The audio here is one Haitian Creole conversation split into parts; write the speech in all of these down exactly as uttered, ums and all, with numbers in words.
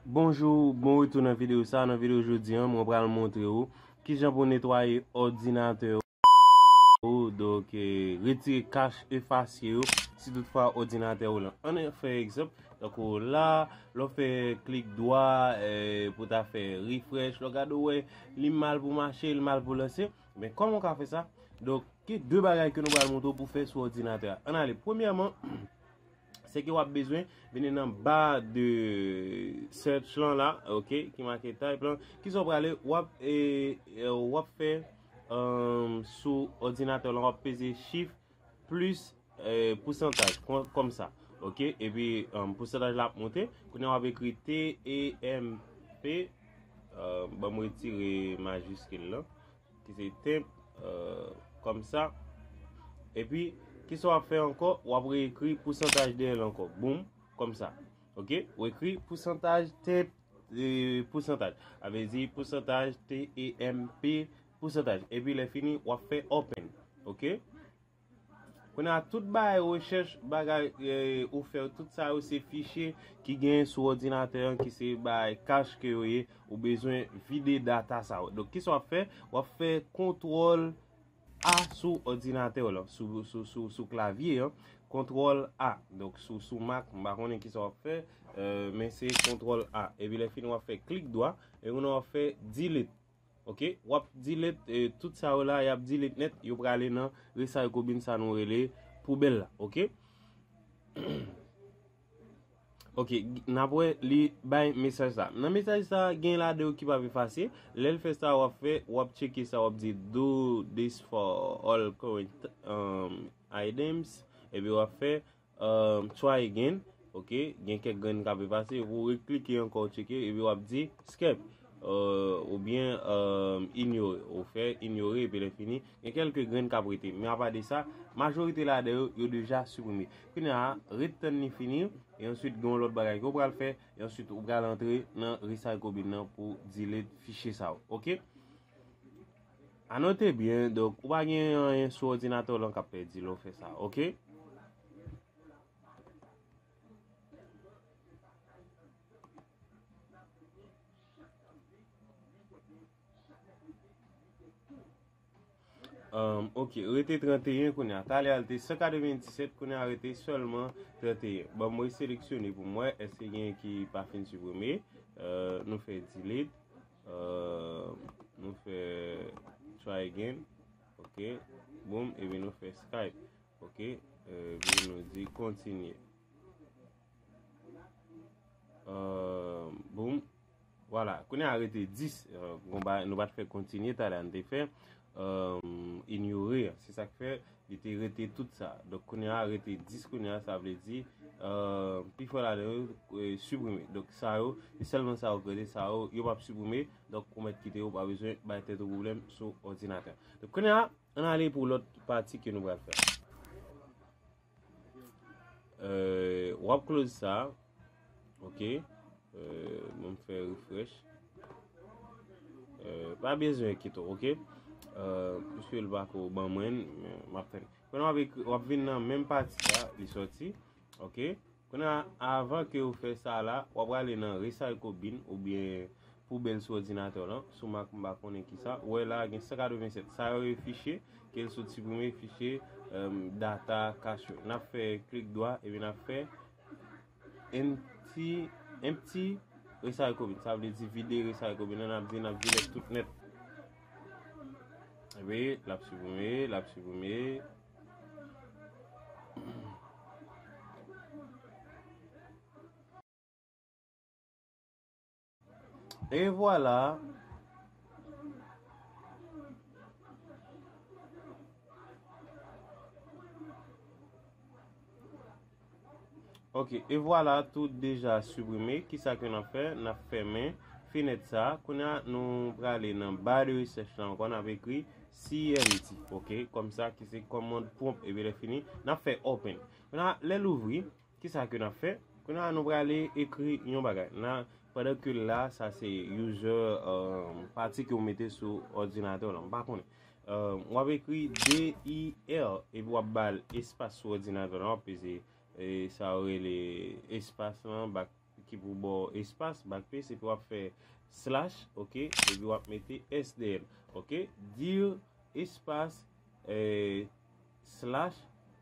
Bonjou, bon retou nan videyo sa. Nan videyo jodi a, mwen pral montre w kijan pou netwaye òdinatè ou. Donk, eh, retire kach efasye yo, si toutfwa òdinatè ou lan. Ann fè egzanp, tankou la, lè w fè klik dwa, eh, pou ta fè refresh, lè w gade w wè li mal pou mache, li mal pou lanse. Men kòman w ka fè sa? Donk, gen de bagay ke nou pral montre w pou fè sou òdinatè a. Ann ale. Premyèman, se ke w ap bezwen vini nan ba de search lan la, ok, ki make type lan. Kisa w prale, w ap, e, e, w ap fè, um, sou òdinatè lan, w ap peze shift plis, e, pousantaj, kon, kòm sa, ok, epi, um, pousantaj la ap monte. Kounye a w ap ekri T E M P, um, ban m retire majiskil lan, ki se temp, euh, kòm sa. Epi, kisa w ap fè ankò? W ap reekri pousantaj dèyè l ankò. Boum, kòm sa. Ok? Ou ekri pousantaj temp, euh, pousantaj. Sa vle di pousantaj T E M P, pousantaj. Epi, lè fini, w ap fè open. Ok? Kounye a, tout bagay rechèch, bagay, eh, ou fè, tout sa yo se fichye ki genyen sou òdinatè an, ki se bagay kach ke yo ye, ou bezwen vide data sa yo. Donk, kisa w ap fè? W ap fè kontwòl A sou òdinatè w lan, sou, sou, sou, sou klavye an, kontwòl A. Donk, sou, sou Mac, m pa konnen kisa w ap fè, eh, men se kontwòl A. Epi lè fini, w ap fè klik dwa, e kounye a w ap fè delete. Ok, w ap delete, eh, tout sa yo la, y ap delete nèt, yo prale nan recycle bin sa nou rele poubèl la, ok? Ok, n ap wè li bay mesaj sa. Nan mesaj sa, gen ladan yo ki p ap efase. Lè l fè sa, w ap fè, w ap tcheke sa, w ap di do this for all current, um, items, epi w ap fè um, try again. Ok, gen kèk grenn k ap efase, epi w reklike ankò, w tcheke, epi w ap di skip, euh, oubyen, um, inyore. Ou fè inyore, epi lè fini, gen kèlke grenn k ap rete. Men apa de sa, majorite ladan yo, yo deja siprime. Kounye a, ret tann li fini, e answit gen yon lòt bagay ke w pral fè, e answit ou pral antre nan recycle bin nan pou delete fichye sa yo. Ok? Anote byen, donk, ou pa gen anyen sou òdinatè w lan k ap pèdi lè w fè sa, ok? Um, ok, rete tranteyen kounye a. Talè a, l te san katrevenndisèt, kounye a, rete sèlman tranteyen. Bon, mwen seleksyone pou m wè, èske gen ki pa fin siprime? Euh, nou fè delete. Euh, nou fè try again. Ok. Boom. Epi nou fè skip. Ok. Euh, epi nou di kontinye. Euh, boom. Vwala. Kounye a rete dis. Euh, bon, ba, nou pa t fè kontinye talè a, nou te fè, euh, inyore. Se sa k fè li te rete tout sa. Donk, kounye a rete dis kounye a, sa vle di, euh, pifò ladan yo, euh, siprime. Donk, sa yo, se sèlman sa yo k rete, sa yo, yo p ap siprime. Donk, ou mèt kite yo, pa bezwen bay tèt ou pwoblèm sou òdinatè. Donk, kounye a, ann ale pou lòt pati ke nou pral fè. Euh, w ap close sa. Ok. Euh, bon, m fè refresh. Euh, pa bezwen kite w, ok? Euh, piske l pa ko ban mwen, men m ap fè l. Kounye a w ap ekri, w ap vin nan menm pati a, li sòti. Ok? Kounye a, avan ke w fè sa la, w ap prale nan recycle bin oubyen poubèl sou òdinatè w lan. Sou Mac, m pa konnen kisa. Ou wè la, gen san katrevennsèt. Sa yo e fichye ke l sot siprime, fichye, euh, data cache yo. N ap fè klik dwa, epi n ap fè empty, empty recycle bin. Sa vle di vide recycle bin. N ap di, n ap delete tout nèt. Epi, l ap siprime, l ap siprime. E vwala. Ok, e vwala, tout deja siprime. Kisa ke n ap fè? N ap fèmen fenèt sa. Kounye a, nou prale nan ba de rechèch la ankò, n ap ekri C M D, ok, kòm sa, ki se command prompt, epi lè fini, n ap fè open. Kounye a, lè l ouvri, kisa ke n ap fè? Kounye a, nou prale ekri yon bagay. N a, pandan ke l la, sa se user, euh, pati ke w mete sou òdinatè w lan. M pa konnen. Euh, w ap ekri D I R, epi w ap ba l espas sou òdinatè w lan, w ap peze, e, sa yo rele espas lan, bak, ki pou ba w espas, backpaste, epi w ap fè slash, ok, epi w ap mete S D L, ok, dir espas, eh, slash,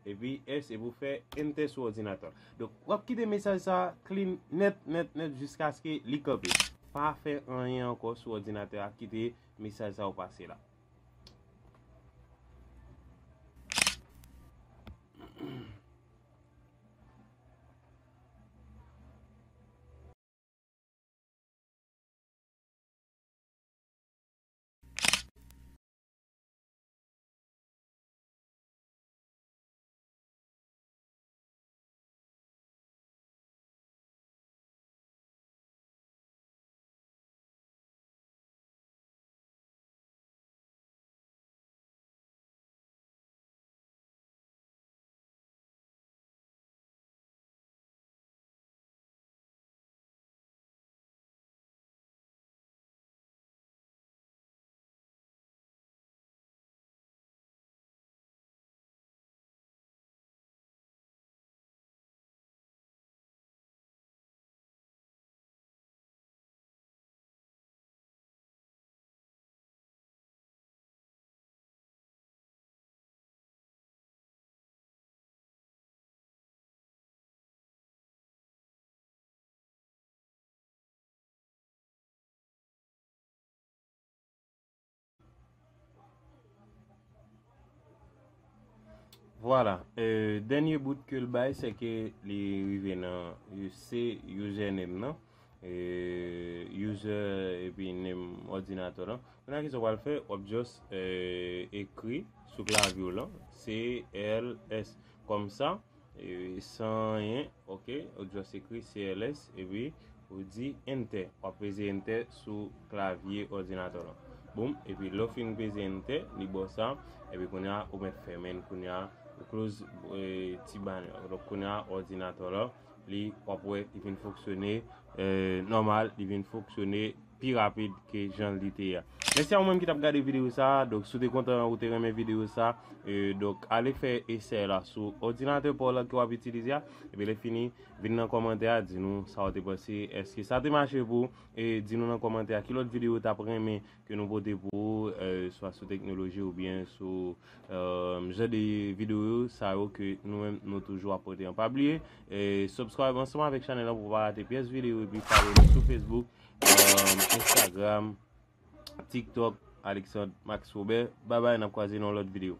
epi S, epi w fè enter sou òdinatè w. Donk, w ap kite mesaj sa clean nèt, nèt, nèt jiskaske li kanpe. Pa fè anyen ankò sou òdinatè a, kite mesaj sa yo pase la. Vwala, eh, dènye bout ke l bay, se ke li rive nan, eh, se username nan, eh, user epi name òdinatè lan. Kounye a, kisa w pral fè? W ap just, eh, ekri sou klavye w lan, C L S. Kòmsa, eh, san anyen, ok, w ap just ekri C L S, epi ou di enter. W ap peze enter sou klavye òdinatè w lan. Boum, epi lè w fin peze enter, li ba w sa, epi kounye a, ou mèt fèmen l, kounye a, ou close, eh, ti banè. Donk, kounye a, òdinatè w lan, li, w ap wè, li vin fonksyone, eh, nòmal, li vin fonksyone pi rapid ke jan li te ye a. Mèsi a ou menm ki t ap gade videyo sa a. Donk, si w te kontan, ou te renmen videyo sa a, eh, donk, ale fè esèy la sou òdinatè pa w la ke w ap itilize a. Epi, lè fini, vin nan kòmantè a, di nou sa w te panse. Èske sa te mache pou ou? E di nou nan kòmantè a ki lòt videyo w t ap renmen ke nou pote pou ou, eh, swa sou teknoloji oubyen sou, eh, jan de videyo sa yo ke nou menm nou toujou ap pote an. Pa bliye, eh, subscribe ansanm avèk chanèl la pou w pa rate pyès videyo, epi follow nou sou Facebook, eh, Instagram, TikTok, Alexandre Max Robert. Babay, n ap kwaze nan yon lòt videyo.